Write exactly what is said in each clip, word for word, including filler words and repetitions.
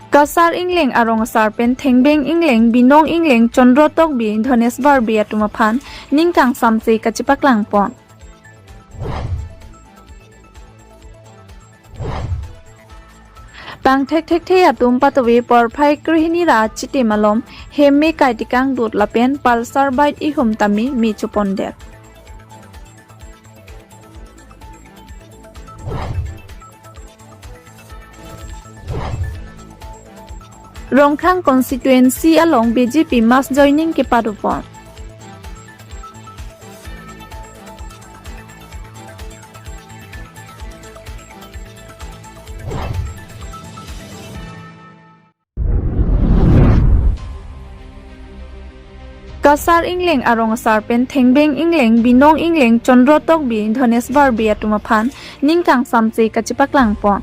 Kasar Engleng arong asar pen Thengbeng Engleng, Binong Engleng, Chandra Tokbi, Dhanesh Barbey atum aphan ning kangsamse kachepaklang pon. Pangthek thekthe atum patove porphai krehini ra chiti malom hemme kaitikang dut lapen Pulsar bike ihum tame me chopon det. Rongkhang constituency along B J P mass joining kepado pon. Kasar Engleng arong asar pen Thengbeng Engleng, Binong Engleng, Chandra Tokbi, Dhanesh Barbey atum aphan ning kangsamse kachepaklang pon.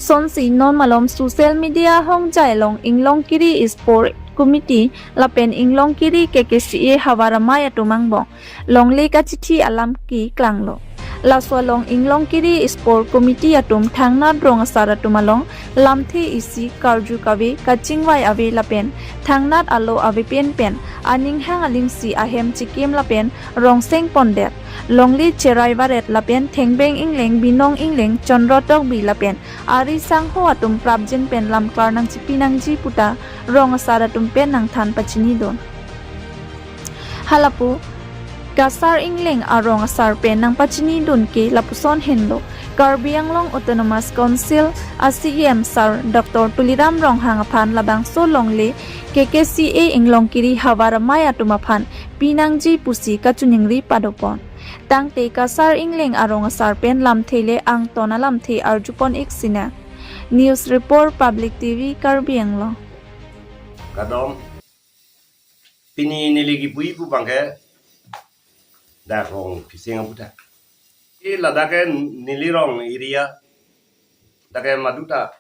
Sonsi non malom social media hongjai along Inglongkiri Sport Committee lapen Inglongkiri K K C A havar amei atum angbong longle kachithi alam keklanglo. Laso along Inglongkiri Sport Committee atum thangnat rong asar atum along lamthe isi karju kave kachingvai ave lapen thangnat alo ave pen pen aning hang aling si ahem chikim lapen rong seng pon det. Longle cherai varet lapen Thengbeng Engleng, Binong Engleng, Chandra Tokbi lapen ari sangho atum prapjin pen lamklar nangchipi nangji puta rong asar atum pen nangthan pachini dun. Halapu Kasar Engleng arong asar pen nangpachini dun ke lapuson henlo. Karbi Anglong Autonomous Council a C E M sir Doctor Tuliram Ronghang aphan labangso longle K K C A Inglongkiri havar amei atum aphan pinangji pusi kachiningri pado pon. Tangte Kasar Engleng arong asar pen lamthe le angton alamthe arjupon ik sinang. News report, Public T V, Karbi Anglong. Kadom. Pini neli kipuji pu abangke dak rong keseng aputhak. I ladak ke neli rong area, dak ke maduta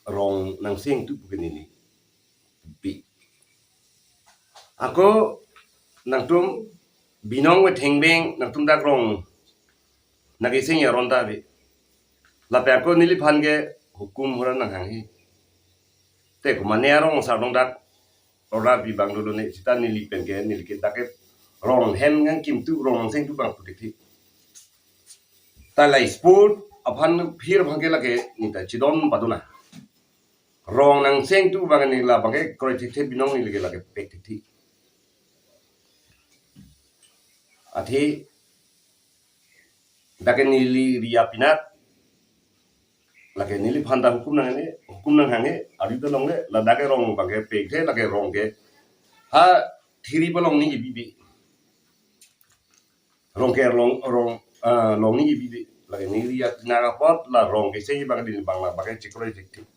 rong nangseng tu pu ke neli pi. Ako nangtum Binong pen Thengbeng nangtum dak rong nangkeseng aron ta ave. Lapen ako neliphan ke hukum hura nanghanghe. Te komatne arong asar along dak order pi abang dolo ne, seta neli pen ke, neli ke dak ke rong hem nangkim tu, rong nangseng tu abang putik thi. Ta la sport aphan phir abangke lake neta chidon padona. Rong nangseng tu abang neli la abangke kroi thekthe, Binong neli ke lake pek thekthe. Athe dak ke neli area pinat, lake neliphan ta hukum nanghanghe, hukum nanghanghe, ari ta longle, ladak ke rong abangke pek the, lake rong ke ha thiri palong ni kebibe. Rong ke long, rong, ah, long ni kebibe. Lake neli area pinat apot la rong kesengji abang di abang la abangke chikroi thekthe.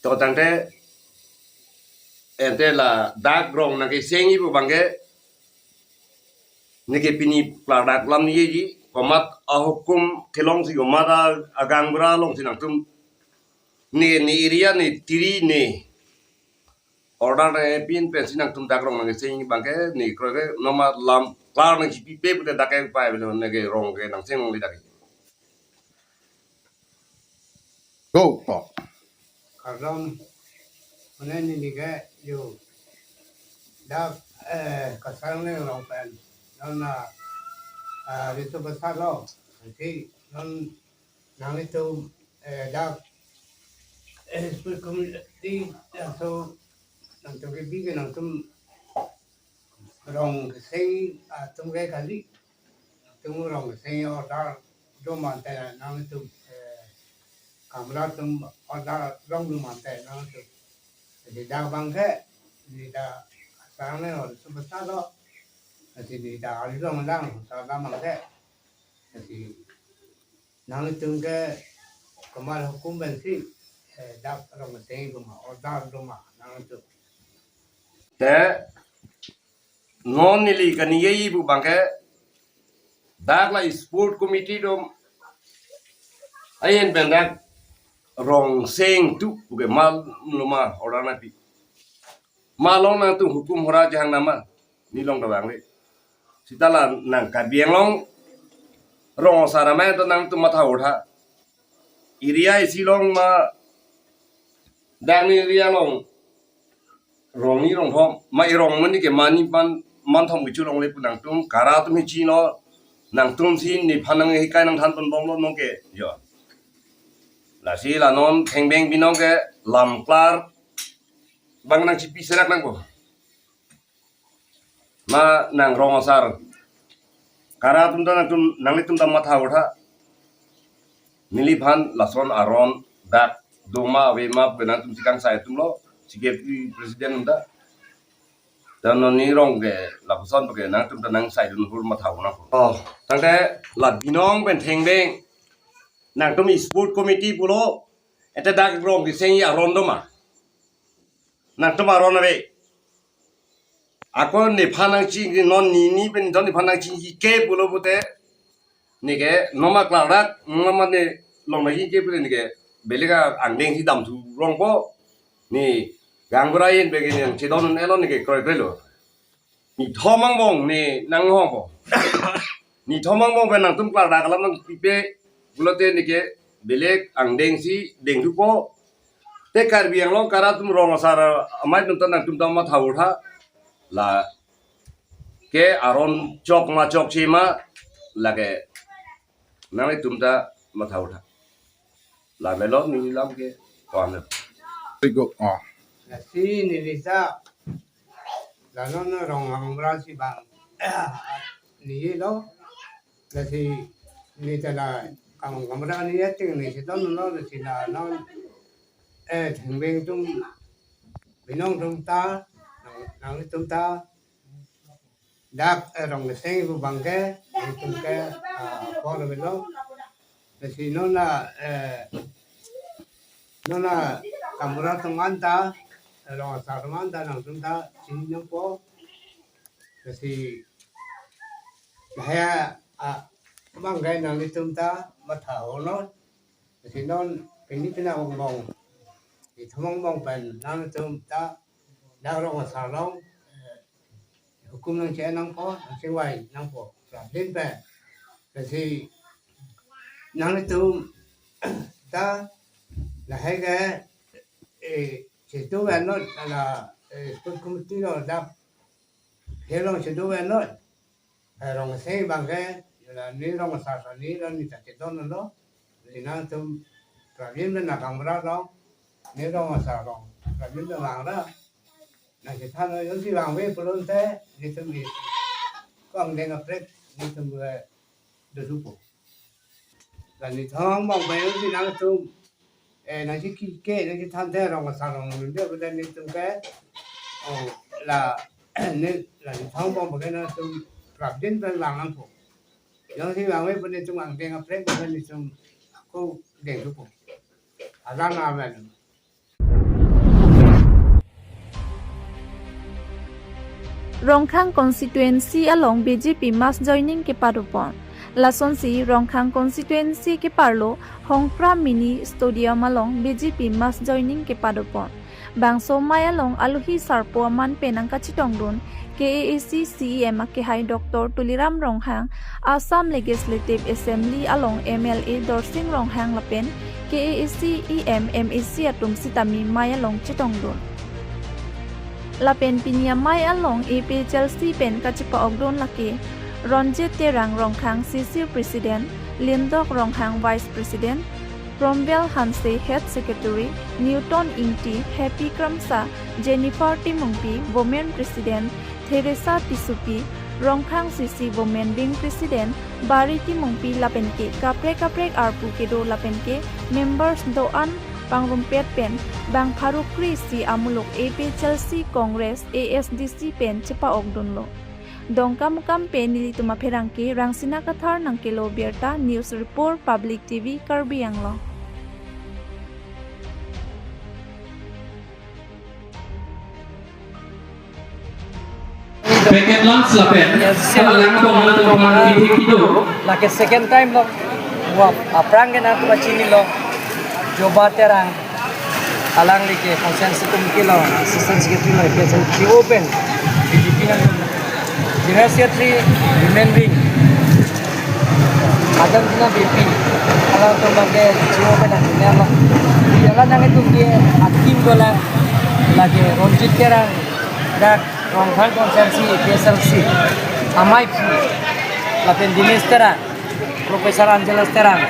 To tangte, ante ladak rong nangkesengji pu abangke, neke pini pla dak lam ni ji, komat ahukum kelong si, komat a-, agang bra long si nangtum, ne, ne area ne thiri ne order ne pin pen si nangtum dak rong nangkesengji abangke, ne kroi ke noma lamklar nangchipipe pute dak ke pai belo, neke rong ke nangseng longle dak ke. Go, Pak. Kardom, mane neli ke yo dak, eh, Kasar Engleng arong pen non na, ah, riso basa lo, nanti non nanglitum, eh, dak, eh, sport committee, ya, so nangtum kebi ke nangtum rong keseng atum ke kali. Nangtum rong keseng order do mante nangtum, eh, kamra atum order rong do mante nangtum. Jadi dak abangke, jadi dak asal ne order super salo. Jadi dak ari rong lang, salo abangke. Jadi nangtum ke komat hukum pensi, eh, dak rong keseng do ma, order do ma, nangtum. Te non neli kaningjeji pu abangke, dak la sport committee atum ayen pen dak rong seng tu pu ke mal loma order nangpi. Malong nangtum hukum hura jahang nama, neli long ta vangle. Seta la nang Karbi Anglong rong asar amei ta nangtum matha order. Area isi along ma Dak neli along rong ni rong thom, ma irong mani ke mani pan man thom kecho longle pu nangtum kara atum hi chino, nangtum si nephan nanghikai nangthan pon bomlo nong ke jo. Lasi la non thengbeng binong ke lam klar bang nangchipi serak nangpo. Ma nang rong asar, kara atum ta nangtum nanglitum ta matha utha. Neliphan lason aron dak doma ave ma pu nangtum si kangsai atumlo, si ke president ta. Dan non ni rong ke lapuson ke nangtum ta nangsaidun hur matha unang. Oh, tangte la binong pen thengbeng nangtum sport committee pulo, ete dak rong keseng aron doma. Nangtum aron ave. Ako nephan nangchingki non ni ni pen don nephan nangchingki ke pulo pute, neke noma klardak, noma ne long nangchingki ke pute neke belek angdeng si damthu rongpo. Ne gaonbura ahin bagi ne chedon elo neke kroi kroi lo. Nithom angbong ne nanghongpo. Nithom angbong pen nangtum klardak alam nangpipe pulote neke belek angdeng si dengthupo. Te Karbi Anglong kara atum rong asar amei atum ta nangtum ta matha utha. La ke aron chok ma chokche ma, lake nanglitum ta matha utha. La melo neli lam ke koan. Tigo, oh. Lasi neli ta la non rong gaonbura si bang neli lo. Lasi neli ta la kam gaonbura neli ating neli si don lo, lasi la non, eh, thengbeng atum binong atum ta, nang, nangtum ta dak, eh, rong keseng pu bang ke nangtum ke, ah, apor avelo. Lasi non la, eh, non la gaonbura atum anta, rong asar atum anta nangtum ta chini nangpo. Lasi lahai, ah, bang ke nanglitum ta matha unlo. Lasi non pini pina angbong, nithom angbong pen nangtum ta dak rong asar along, eh, hukum nangche nangpo, nangchingvai nangpo, prapjin pen. Lasi nanglitum ta lahai ke, eh, chetu venot, ala, eh, sport committee lo dak helong chetu venot. Eh, rong keseng bang ke, la ne rong asar sa ne la ne ta chedon lo. Lasi nangtum prapjin pen la gaonbura along, ne rong asar along prapjin pen vang ra. Nangchethan lo, jongsi vangve pulote, netum ke ko angdeng kaprek netum ke dothupo. La nithom angbong pen jongsi nangtum, eh, nangchingki ke, nangchethan te rong asar along nunde pute netum ke, oh, la, ne, la nithom angbong pen ke nangtum prapjin pen vang nangpo. Jongsi vangve pu netum angdeng kaprek pen netum ko dengthupo. Alang amen. Rongkhang constituency along B J P mass joining kepadopon. Lasonsi Rongkhang constituency keparlo Hongkra Mini Stadium along B J P mass joining kepadopon. Bangso amei along alohi sarpo aman pen nangkachetongdun K A A C C E M akehai Doctor Tuliram Ronghang, Assam Legislative Assembly along M L A Dorsing Ronghang lapen K A A C E M, M A C atum sitame amei along chetongdun. Lapen pini amei along A P H L C pen kachepa-okdun lake Ronjit Terang Rongkhang C C President, Lindok Ronghang Vice President, Promwell Hanse Head Secretary, Newton Ingti, Happy Kramsa, Jennifer Timungpi, Women President, Theresa Tisupi, Rongkhang C C Women Wing President, Bari Timungpi lapen ke kaprek kaprek arpu kedo lapen ke members do-an pangrumpet pen bang pharo kre-isi amuluk A P H L C Congress A S D C pen chepa-okdunlo. Dongkamukam pen nelitum apherangke Rangsina Kathar nangkelo birta, news report Public T V Karbi Anglong. Packet lunch lapen. Yes, sir. Alang abang alang abang kithi kido. Lake second time lo. Wa aphrang ke nangtum chinilo. Joba Terang. Alangli ke constituency committee lo, assistant secretary lo, A P H L C open. B J P nang general secretary, women wing. Argentina B P, alangtum abangke J O pen nangdunlo. Hala nangtum ke akim dolang, lake Ronjit Terang, dak Rongkhang constituency A P H L C amei aphu, lapen Dinesh Terang, Professor Angelus Terang,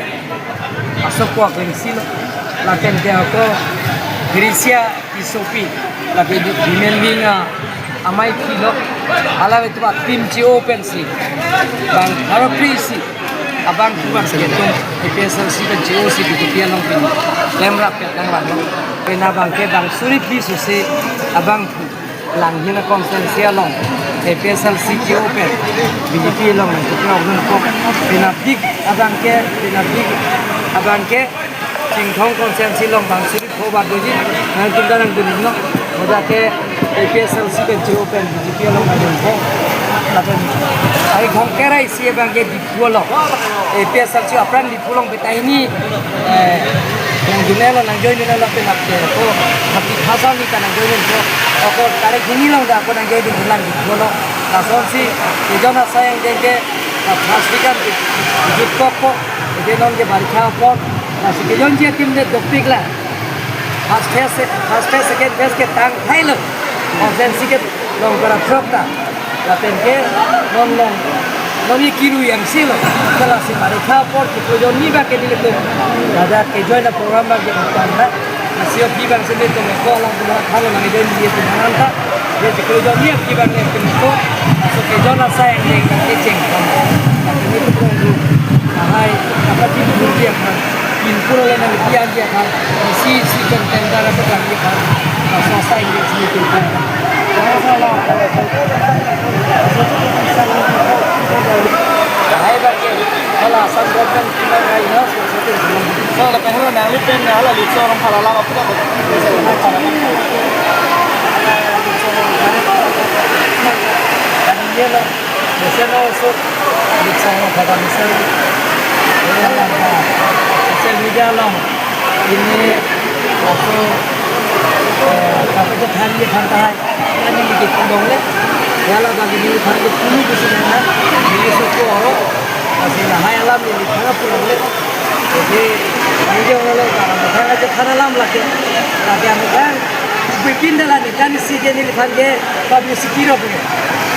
Ashok Kuak Rengsi lo, lapen ke ako Gracia Tissopi, lapen di Bimen Wing amei aphi lo, hala itu team J O pensi, bang pharo phli isi, abang abang ke tum A P H L C pen J O si B J P along pen, lemrap pen nanglang lo, pen abangke bang suri phli sose abang Langhin constituency along A P H L C J O pen B J P along nangkeplang dunpo. Penapik abangke, penapik abangke Chinthong constituency along bang suri pho ba doji, nangtum ta nangdunlo. Hadak ke A P H L C pen J O pen B J P along nangdunpo. Lapen ai khong kerai si abangke Diphu along A P H L C apran Diphu along petahini, eh, nangdunlo, nangjoin dunlo, penap ke ako, tapi pasal ni ta nangjoin dunpo, ako tarik hini along ta ako nangjoin dunlang Diphu along. Lasonsi, ejon asai angdeng ke, ah, first weekend ke, jut kokpo, ejon ke barikha apor, lasi kejonji akim de dopik la. First phase, first phase, second phase ke tangthailo. Constituency ke long para throk ta. Lapen ke non long, non ye kiru yang si lo. Kalasi barikha apor chiklo jonni abangke nelitum, ladak kejoin a-program abangke utang na. Lasi aphi abang si nelitum ko alam tu thalo nangjoin diye tu mananta. Ye chiklo jonni aphi abang nelitum ko. Laso kejon asai angdeng kecheng kan. Nelitum ko. Ahai, apa ti tu dia kan. Pinpur le nang kian dia kan. Isi isi kan tenda ra kan dia kan. Laso asai angdeng si nelitum ko. Hai bang ke, hala Assam government kina rai na, so, so, so, so. So, lapen hala nangli pen, hala Litsorong phala lama pura ko. Tadi dia lah, biasa na so, Litsorong pada biasa. Social media along. Ini aku, eh, apa tu, hari dia santai. Neli ke kedong le. Hala bagi neli phan ke pulu ke sini na. Neli soko oro. Lasi lahai alam neli phan pulang le. Jadi, neli jong lo, karena bukan aja phan alam lake. Lake anu kan. Bipin dalam ni kan si ke neli phan ke publicity ro ke.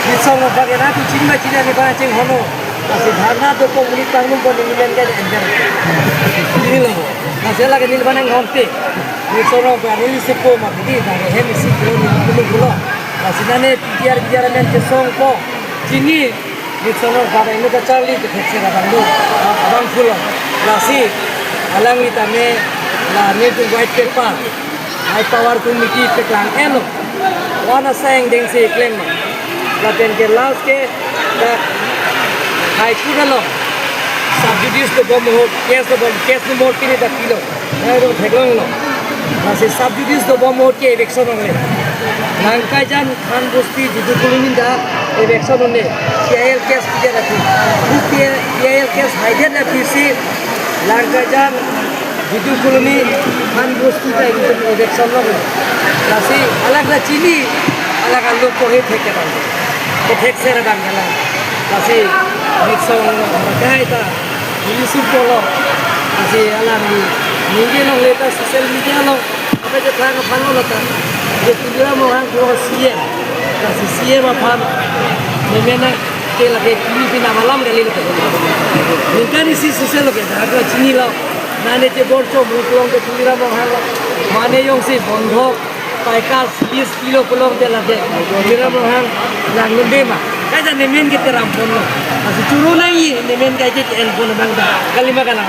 Di song lo bagi na tu ching ba ching ni ba ching hono. Lasi dharna do ko muni tang num ko neli men ke enter. Ini lo. Lasi lake neli phan yang honte. Neli soro ba neli soko ma di ba hem isi ko neli pulu pulo. Lasi nane P T R P T R men ke song ko. Chini Nixon or pada inu kacharli ke thekser abang do, abang pulo. Lasi, alangli tame, la nelitum white paper, high power committee peklang elo. Wana sang deng si klem ma. Lapen ke last ke, dak High Court along sub judice dobom ahut, case dobom, case number pini dak pilo. Nai ro theklonglo. Lasi sub judice dobom ahut ke eviction longle. Langkaijan Khan Bosti Judu Colony ta eviction longle. P I L case pidet aphi. Pu P I L case haidet aphi si Langkaijan Judu Colony Khan Bosti ta eviction longle. Lasi alak la chini, alak alok ko he thek ke bang. Ko thekser bang ke la. Lasi eviction longle. Dai ta. Neli supo lo. Lasi alangli, neli longle ta social media along. Apa je thang aphan lo ta. Je Tuliram Ronghang ko C M. Lasi C M aphan. Memena ke lake kini pina malam kali lo. Ningkan isi social lo ke. Dak chinilo. Nane je bor chom ru long ke Tuliram Ronghang lo. Mane jongsi bondhok. Paikas, bis kilo pulote lake. Tuliram Ronghang lang nunde ma. Kaja nemen ke teram ponlo. Lasi churu nangji, nemen kaike ke-en pon bang ta. Kalima kalang.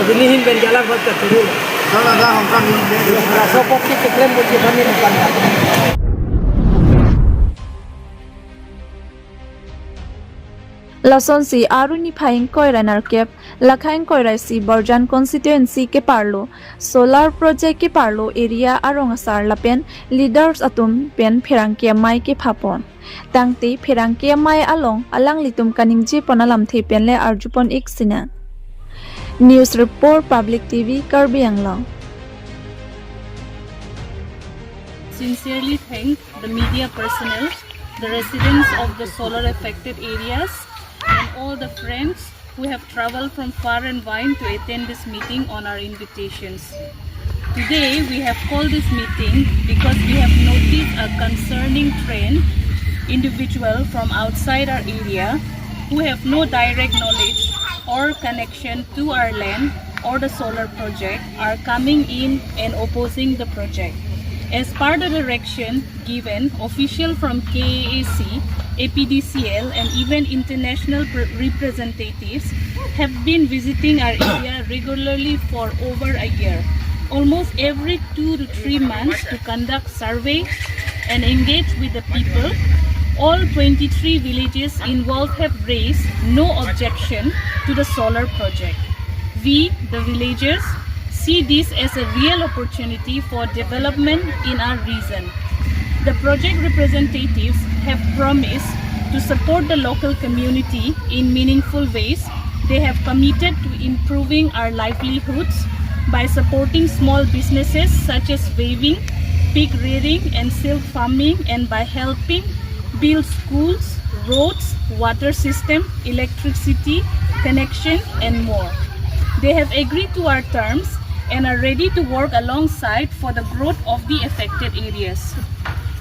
Lasi nehin pen jalan buat ke churu. Dona da hongkang ni. Laso apot ke keklem buat ke kami bukan. Lasonsi arni phai ingkoi ra nerkep, lakha ingkoi ra isi Borjan constituency keparlo, solar project keparlo area arong asar lapen leaders atum pen pherangke amei kephapon. Tangte pherangke amei along alanglitum kaningjepon alamthe pen le arjupon ik sinang. News report, Public T V, Karbi Anglong. Sincerely thank the media personnel, the residents of the solar affected areas, and all the friends who have traveled from far and wide to attend this meeting on our invitations. Today, we have called this meeting because we have noticed a concerning trend. Individual from outside our area who have no direct knowledge or connection to our land or the solar project are coming in and opposing the project. As per the direction given, official from K A A C, A P D C L, and even international pr- representatives have been visiting our area regularly for over a year, almost every two to three months, to conduct survey and engage with the people. All twenty-three villages involved have raised no objection to the solar project. We, the villagers, see this as a real opportunity for development in our region. The project representatives have promised to support the local community in meaningful ways. They have committed to improving our livelihoods by supporting small businesses such as weaving, pig rearing, and silk farming, and by helping build schools, roads, water system, electricity connection, and more. They have agreed to our terms and are ready to work alongside for the growth of the affected areas.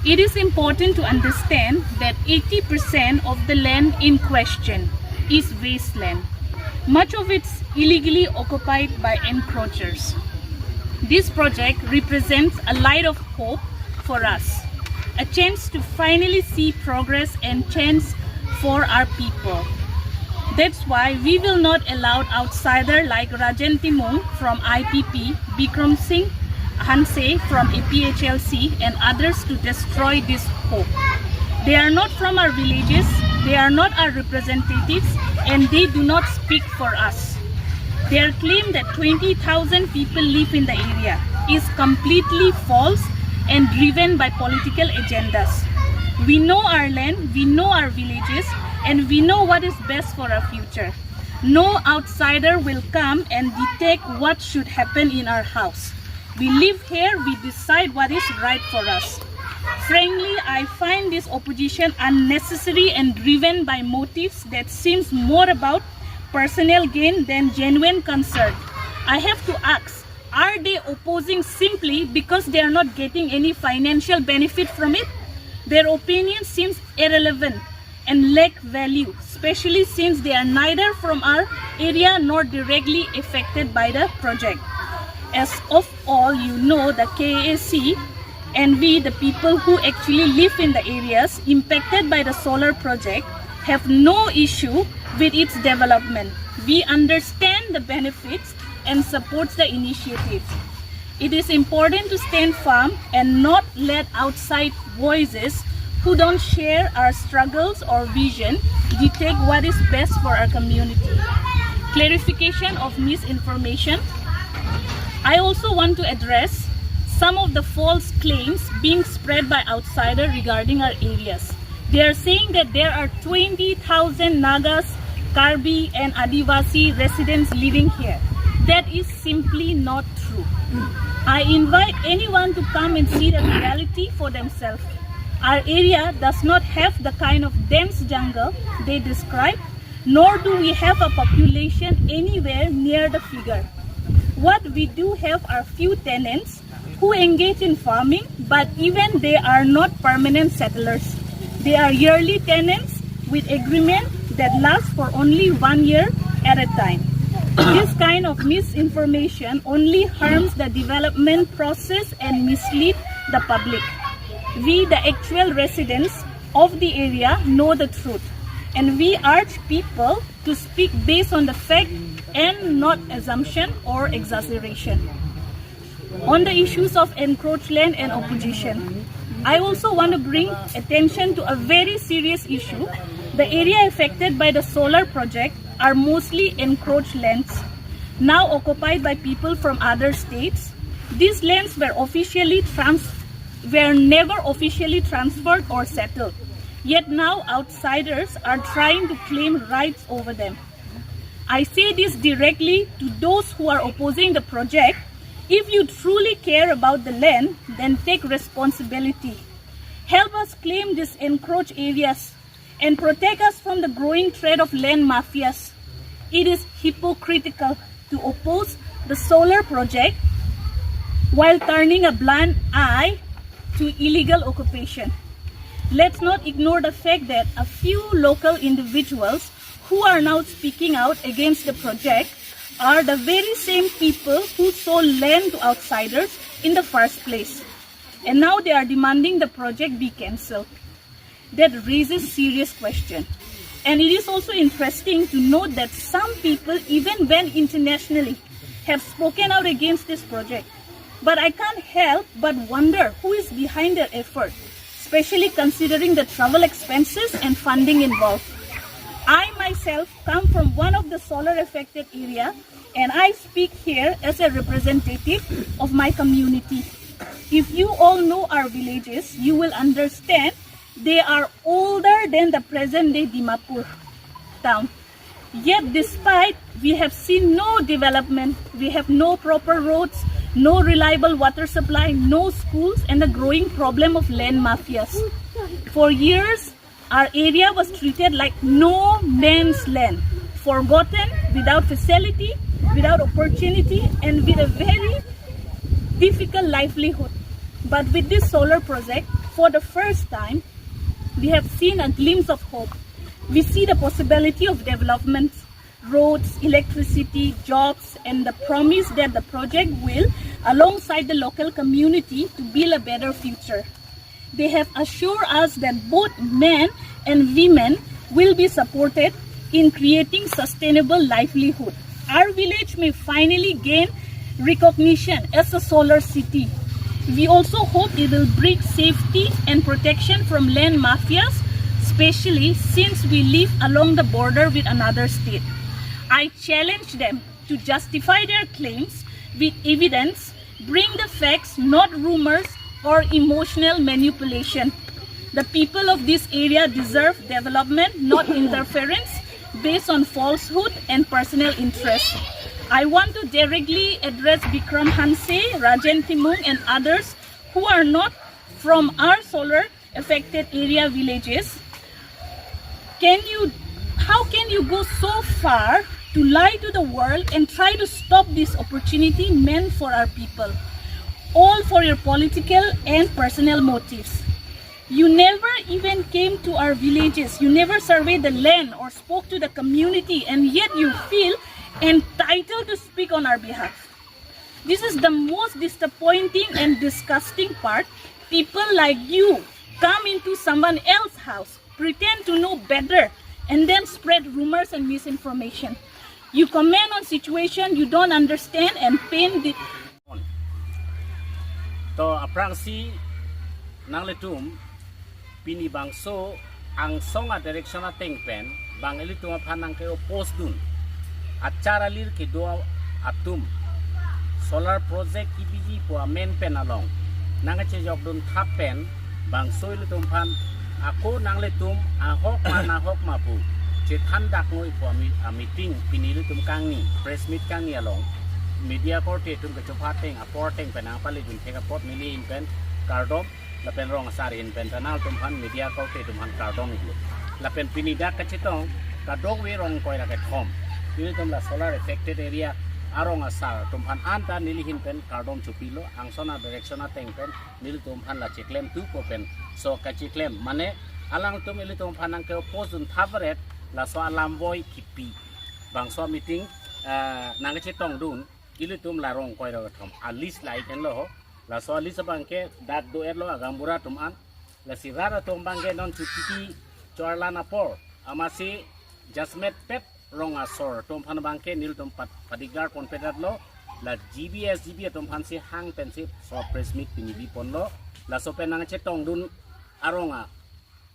It is important to understand that eighty percent of the land in question is wasteland. Much of it's illegally occupied by encroachers. This project represents a light of hope for us, a chance to finally see progress and change for our people. That's why we will not allow outsider like Rajen Timung from I P P, Bikram Singh Hanse from A P H L C, and others to destroy this hope. They are not from our villages, they are not our representatives, and they do not speak for us. Their claim that twenty thousand people live in the area is completely false and driven by political agendas. We know our land, we know our villages, and we know what is best for our future. No outsider will come and dictate what should happen in our house. We live here, we decide what is right for us. Frankly, I find this opposition unnecessary and driven by motives that seems more about personal gain than genuine concern. I have to ask, are they opposing simply because they are not getting any financial benefit from it? Their opinion seems irrelevant and lack value, especially since they are neither from our area nor directly affected by the project. As of all you know, the K A A C and we, the people who actually live in the areas impacted by the solar project, have no issue with its development. We understand the benefits and supports the initiative. It is important to stand firm and not let outside voices who don't share our struggles or vision dictate what is best for our community. Clarification of misinformation. I also want to address some of the false claims being spread by outsider regarding our areas. They are saying that there are twenty thousand Nagas, Karbi, and Adivasi residents living here. That is simply not true. I invite anyone to come and see the reality for themselves. Our area does not have the kind of dense jungle they describe, nor do we have a population anywhere near the figure. What we do have are few tenants who engage in farming, but even they are not permanent settlers. They are yearly tenants with agreement that lasts for only one year at a time. This kind of misinformation only harms the development process and mislead the public. We, the actual residents of the area, know the truth, and we urge people to speak based on the fact and not assumption or exaggeration. On the issues of encroached land and opposition, I also want to bring attention to a very serious issue. The area affected by the solar project are mostly encroached lands, now occupied by people from other states. These lands were officially trans- were never officially transferred or settled. Yet now outsiders are trying to claim rights over them. I say this directly to those who are opposing the project. If you truly care about the land, then take responsibility. Help us claim these encroached areas and protect us from the growing threat of land mafias. It is hypocritical to oppose the solar project while turning a blind eye to illegal occupation. Let's not ignore the fact that a few local individuals who are now speaking out against the project are the very same people who sold land to outsiders in the first place. And now they are demanding the project be cancelled. That raises serious question. And it is also interesting to note that some people, even when internationally, have spoken out against this project. But I can't help but wonder who is behind their effort, especially considering the travel expenses and funding involved. I myself come from one of the solar affected area, and I speak here as a representative of my community. If you all know our villages, you will understand they are older than the present day Dimapur town. Yet, despite we have seen no development, we have no proper roads, no reliable water supply, no schools, and a growing problem of land mafias. For years, our area was treated like no man's land, forgotten, without facility, without opportunity, and with a very difficult livelihood. But with this solar project, for the first time, we have seen a glimpse of hope. We see the possibility of development, roads, electricity, jobs, and the promise that the project will, alongside the local community, to build a better future. They have assured us that both men and women will be supported in creating sustainable livelihood. Our village may finally gain recognition as a solar city. We also hope it will bring safety and protection from land mafias, especially since we live along the border with another state. I challenge them to justify their claims with evidence, bring the facts, not rumors or emotional manipulation. The people of this area deserve development, not interference based on falsehood and personal interest. I want to directly address Bikram Hanse, Rajen Timung, and others who are not from our solar affected area villages. Can you, how can you go so far to lie to the world and try to stop this opportunity meant for our people, all for your political and personal motives? You never even came to our villages, you never surveyed the land or spoke to the community, and yet you feel entitled to speak on our behalf. This is the most disappointing and disgusting part. People like you come into someone else's house, pretend to know better, and then spread rumors and misinformation. You comment on situation you don't understand and paint the To aphrangsi nanglitum pini bangso angsong a direction ateng pen bang ilitum aphan nangke-oppose dun achar alir kedo atum solar project kebiji pu amen pen along nangkechejok dun thap pen bangso ilitum aphan ako nanglitum ahok ma nahok ma pu chethan dak noi pu ami, a meeting pini ilitum kangni press meet kangni along media korte atum kechopha ateng apor ateng pen nangpale dun thek apot neli ahin pen kardom lapen rong asar ahin pen ta nangtum aphan media korte atum aphan kardom iklo. Lapen pini dak kachetong kadokave rong ingkoi ra kethom. Ilitum la solar affected area arong asar atum aphan anta neli ahin pen kardom chopilo angsong a direction ateng pen nelitum aphan la cheklem thupo pen so kacheklem mane alangtum ilitum aphan nangke-oppose dun thap ret laso alam voi kipi. Bangso meeting, eh, nangkechetong dun ilitum la rong ingkoi ra kethom a list la ik henlo ho. Laso a list abangke dak do-etlo agaonbura atum an. Lasi rat atum abangke non chotiki cho-arlan apor amatsi jasmet pet rong asor atum aphan abangke nelitum pat-, padiglar ponpedetlo. La G B S G B atum aphansi hang pensi so press meet pini biponlo. Laso pen nangchetong dun arong a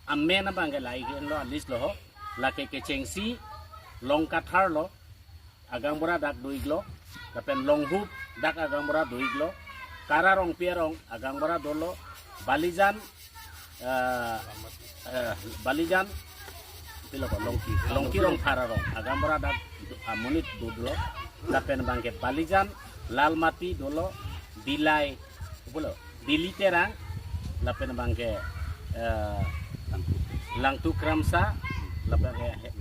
amen abangke la ik henlo a list lo ho. Lake kechengsi Longkathar lo agaonbura dak do iklo, lapen Longhup dak agaonbura do iklo, Kara Rongpi arong agaonbura dolo, Balijan, eh, eh, Balijan, pilo ko, Longki, Longki Rongphar arong agaonbura dak do, amonit do dolo, lapen abangke Balijan, Lalmati dolo, Dilai, pulo, Dili Terang, lapen abangke, eh, Langtu Kramsa, lapen ke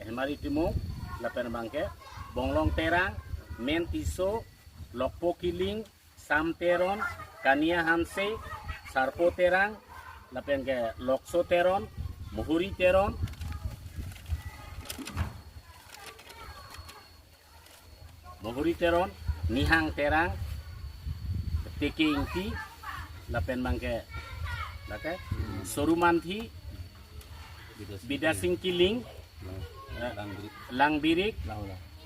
Hemari Timung, lapen abangke Bonglong Terang, Men Tisso, Lokpo Killing, Sam Teron, Kania Hanse, Sarpo Terang, lapen ke Lokso Teron, Muhuri Teron, Muhuri Teron, Nihang Terang, Teke Ingti, lapen abangke, lake, Soru Manthi, Bidya Sing Killing, eh, Lang Birik,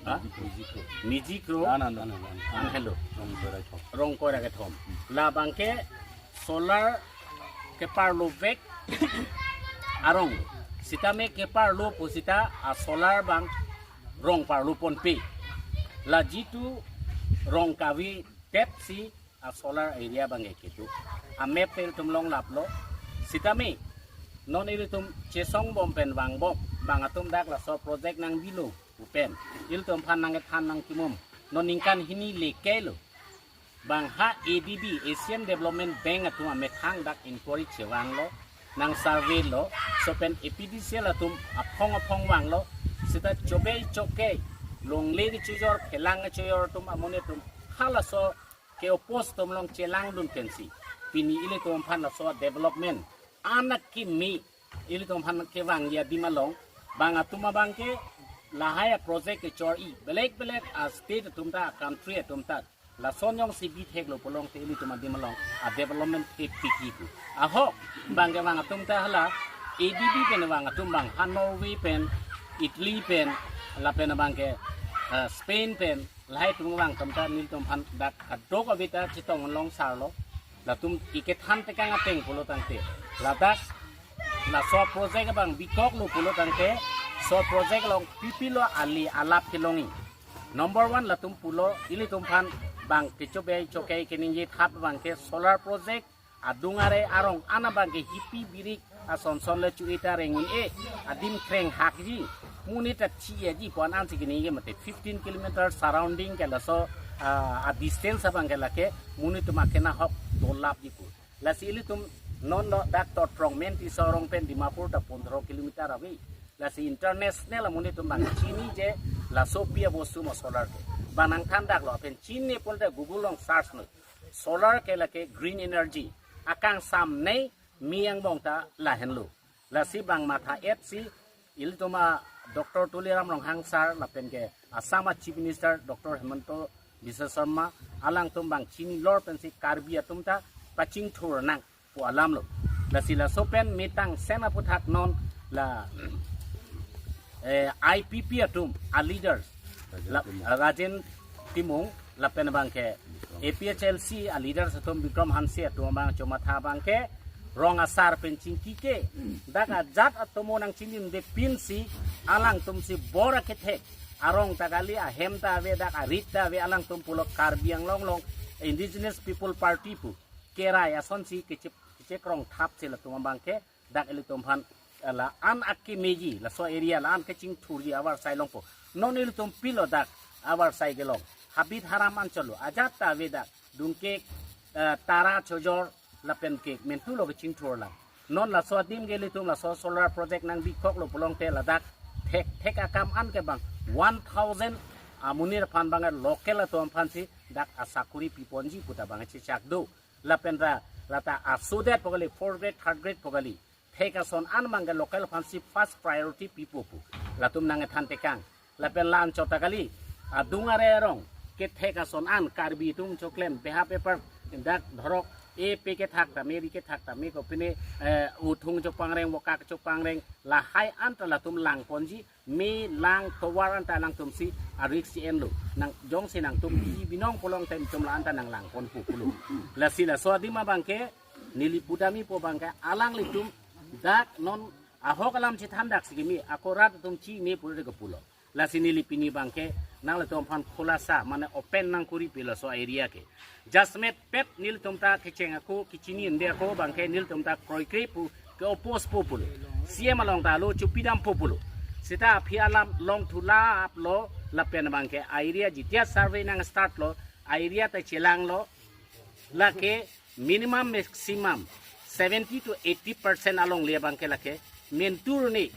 ha? Miji Kro, Anand, Anand, Anand. Anand, hello. Rongkoi ra kethom. Rongkoi ra kethom. La abangke solar keparlo vek arong. Sitame keparlo pu sita a solar abang rong parlo ponpe. La jitu rong kavitepsi a solar area abangke kedo. A map pen ilitum longlaplo. Sitame non ilitum chesong bom pen vangbom, bang atum dak laso project nangbilo pu pen ilitum aphan nangkethan nangkimum. Non ningkan hini le kelo. Bang ha A D B, Asian Development Bank atum amethang dak inquiry chevanglo, nang survey lo, laso pen A P D C L atum aphong aphong vanglo, sita chobei chokei, longle kechojor, phelang kechojor atum, amonit atum halaso ke-oppose atum along chelangdun pensi pini ilitum aphan laso development an akimi ilitum aphan kevangji adim along, bang atum abangke lahai a project kechor-i, belek belek a state atum ta, country atum ta lason jongsi bitheklo pulote ilitum adim along a development thepik-i pu. Ahok, bangke bang atum ta hala A D B pen vang atum bang ha Norway pen, Italy pen, lapen abangke, eh, Spain pen, lahai atum vang atum ta nelitum aphan dak kadokave ta chetong long sarlo. Latum ikethan tekang ateng pulo tangte, ladak laso project abang bikoklo pulo tangte, laso project along pipilo ali alap kelongji. Number one, latum pulo, ilitum aphan bang kechobei chokei keningje thap abangke solar project adung are arong an abangke hipi birik asonson le chu-e ta rengun-e, adim kreng hakji, monit ta chi-eji pu an ansi keningje mate fifteen kilometer surrounding ke laso, ah, a distance abangke lake monit atum akena hok dolapji pu. Lasi ilitum non lo dak Totrong Men Tisso arong pen Dimapur ta pondro kilometer ave. Lasi international amonit atum bang chiniji laso pi abostu ma solar ke. Bang nangthan daklo, pen chini pulote Google along search noi. Solar ke lake green energy. Akangsam nei mi angbong ta lahenlo. Lasi bang matha-etsi ilitum a Doctor Tuliram Ronghang sir lapen ke Assam a Chief Minister Doctor Himanta Biswa Sarma alangtum bang chinilor pensi Karbi atum ta pachingthur nang pu alamlo. Lasi laso pen metang sen aphuthak non la, eh, I P P atum a leaders la, Rajen Timung, lapen abangke A P H L C a leaders atum Bikram Hanse atum abang chomatha abangke rong asar pen chingki ke, dak ajat atomo nangchingdunde pinsi alangtumsi bor akethek arong ta kali, ahem ta ave, dak arit ta ave, alangtum pulo Karbi Anglong along Indigenous People Party pu kerai asonsi kechep-, kechekrong thapsi latum abangke dak ilitum aphan la-an akemeji, laso area la-an kechingthurji avarsai longpo. Non ilitum pilo dak avarsai kelong. Habit haram anchotlo. Ajat ta ave dak. Dungke, eh, tara chojor lapen ke mentulo kechingthur lang. Non laso adim ke ilitum laso solar project nangbikoklo pulote ladak thek, thek akam an ke bang one thousand amonit aphan bang local atum aphansi dak asakuri piponji pu ta bang chechak do. Lapen ra, lata asodet pu kali, fourth grade, third grade pu kali, thek ason an bangke local aphansi first priority pipo pu latum nangthan tekang. Lapen la-anchot ta kali, adung are arong kethek ason an Karbi atum choklem beha paper dak dhorok, e pe kethak tame, ri kethak tame, kopine, eh, uthung chopangreng, bokak chopangreng, lahai an ta latum langponji, me lang tovar an ta alangtumsi a-risk enlo. Nang jongsi nangtum biji binong pulote ilitum la-an ta nanglangponpo pulo. Lasi laso adim abangke neli pudamji pu abangke alanglitum dak non ahok alam chethan daksi kimi, ako rat atum chini pure ke pulo. Lasi neli pini abangke nanglitum aphan khulasa mane open nangkuri pi laso area ke. Jasemet pet nelitum ta kecheng ako, kechini ende ako abangke nelitum ta kroikre pu, ke-oppose po pulo. C M along ta lo chupidampo pulo. Sita aphi alam longthu laplo, lapen abangke a-area jitia survey nang start lo, a-area ta chelanglo, lake minimum maximum seventy to eighty percent alongle abangke lake mentur ni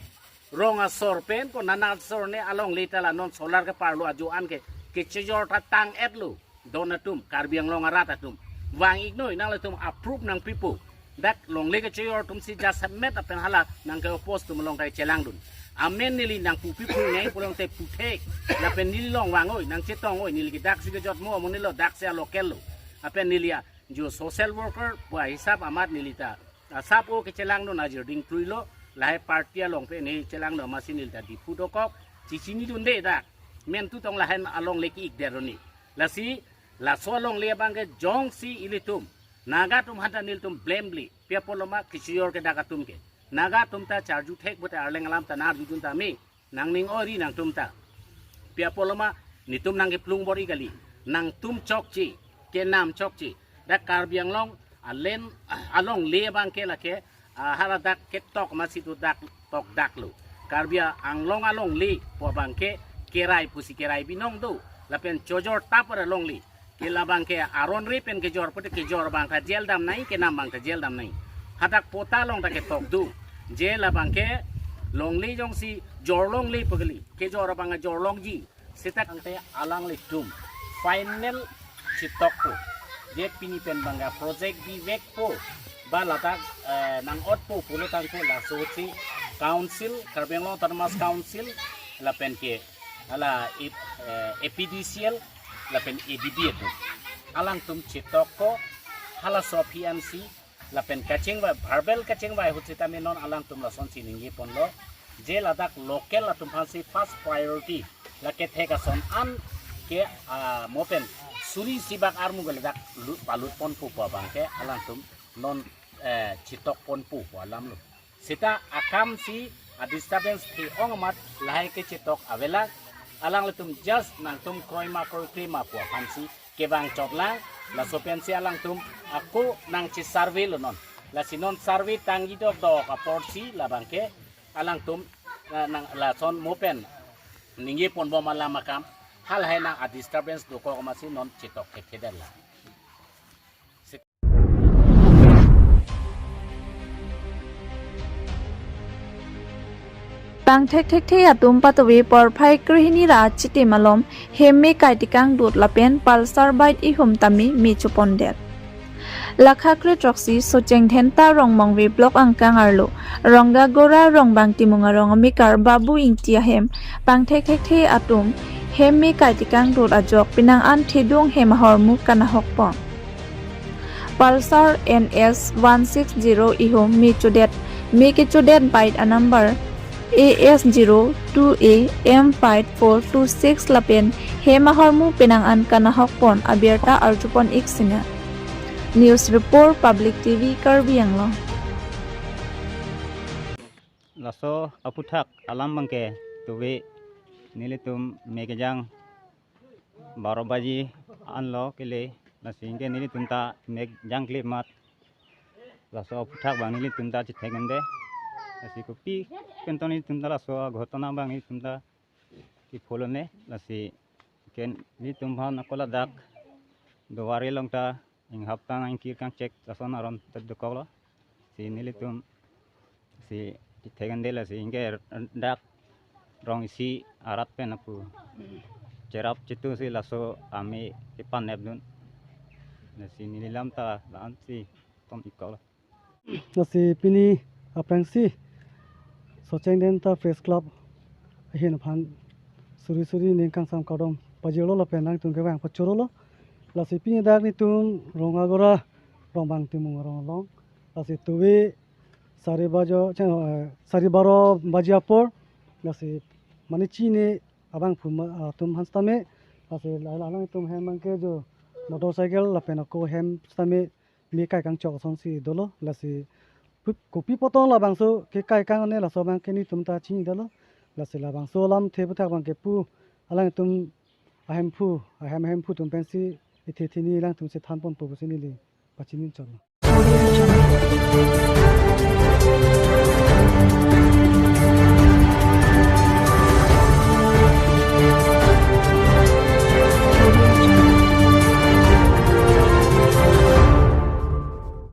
Rong asor pen ko nana asor ne alongle ta la non solar keparlo ajo an ke kechejor ta tang-etlo. Don atum, Karbi Anglong arat atum, vang-iknoi, nanglitum approve nangpipo. Dak longle kechejor atum si jasemet apen hala nangke-oppose atum along ta chelangdun. Amen neli nangpupi pu neng pulote puthek. Lapen neli along vang-oi, nangchetong-oi, neli ke dak si kejot mo amonit lo, dak si a-local lo. Apen neli a jo social worker pu ahisap amat neli ta asap o kechelangdun ajir ding truilo, lahai party along pen ne chelangdun amatsi neli ta Diphu dokok, chechinidunde dak. Men tu tong lahai alongle ki-ik der oni. Lasi, laso alongle abang ke jongsi ilitum Naga atum aphanta nelitum blame-le, pi apotlo ma kechejor ke dak atum ke. Naga atum ta charju thek pute Arleng alam ta nang arjudun tame, nangning ori nangtum ta. Pi apotlo ma nelitum nangkeplung bor-i kali. Nangtum chokche, kenam chokche. Dak Karbi Anglong alen alongle abang ke lake, ah, hala dak ketok amatsi tu dak tok daklo. Karbi Anglong alongle pu abang ke kerai pusi kerai binong do. Lapen chojor tapar alongle. Ke labang ke aron re pen kejor pute kejor abang ta jail dam nai, kenam abang ta jail dam nai. Hadak patta along ta ketok do. Je labang ke longle jongsi jorlongle pu kali, kejor abang jorlongji. Seta tangte alanglitum final chetokpo. Je pini pen abang ke project bivekpo. Ba ladak, eh, nang-otpo pulo tangte laso si council, Karbi Anglong Autonomous Council, lapen ke hala ip-, eh, A P D C L, lapen A D B atum. Alangtum chetokpo, halaso aphi ansi, lapen kachingvai, verbal kachingvai ahut sitame non alangtum lasonsi ningjeponlo. Je ladak local atum aphansi first priority. Lake thek ason an ke, ah, mo pen suri isi bak armu ke ladak lu-, palutponpo pu abang ke alangtum non, eh, chetokponpo pu alamlo. Seta akam si a-disturbance the-ong amat lahai kechetok avelang, alanglitum just nangtum kroima kroikrima pu aphansi kevang chotlang, laso pensi alangtum ako nangche-survey lo non. Lasi non survey tangji dokdok aporsi labang ke alangtum, eh, nang lason mo pen ningjeponbom alam akam, halahai nang a-disturbance dokok amatsi non chetok thekthe detlang. Pangthek thekthe atum patuve porphai krehini ra achitim alom hem me kai tekangdut lapen Pulsar bike ihum tame me chopondet. Lakha kre throksi Socheng Dhenta Rongmongve block angkang arlo Rongagora Rongbang Timung arong amekar Babu Ingti ahem pangthek thekthe atum hem me kai tekangdut ajok penang an thedung hem ahormu kanahokpon. Pulsar N S one six zero ihum me chodet, me kechodet bike a-number A S zero two A M five four two six lapen hem ahormu penang an kanahokpon abirta arjupon-ik sinang. News report, Public T V, Karbi Anglong. Laso aphuthak alam abang ke tuve nelitum me kejang baro baji anlo kele, lasi anke nelitum ta me jangkle amat laso aphuthak abang nelitum ta chethekdunde. Lasi kopi pen tong nelitum ta laso aghotona abang nelitum ta ke-follow-ne, lasi ke nelitum aphan ako ladak Duar along ta inghap ta nangkir kangchek lason aron ta dokoklo. Si nelitum si chethekdunde, lasi anke dak rong isi arat pen apu cherap chetu si laso ame kepanepdun. Lasi neli alam ta la-ansi tom-ikkoklo. Lasi pini aphrangsi Socheng Dhenta Press Club ahin aphan suri suri ning kangsam kardom pajirlo lapen nangtum kevang pachorolo. Lasi pini dak nelitum Rongagora Rongbang Timung arong along. Lasi tuve sari bajo, chang, eh, sari baro baji apor. Lasi mane chini abangphu ma-, atum aphan sitame. Lasi la-, la-, alangtum hem abang ke jo motorcycle lapen ako hem sitame me kai kangchok asonsi dolo. Lasi pu-, kopi apot tong labangso kekai kang-un-e laso abang ke nelitum ta chinidetlo. Lasi labangso alamthe aphuthak abang ke pu alangtum ahemphu, ahem ahemphu atum pensi ithe thini alangtum si thanponpo pusi neli pachini chotlo.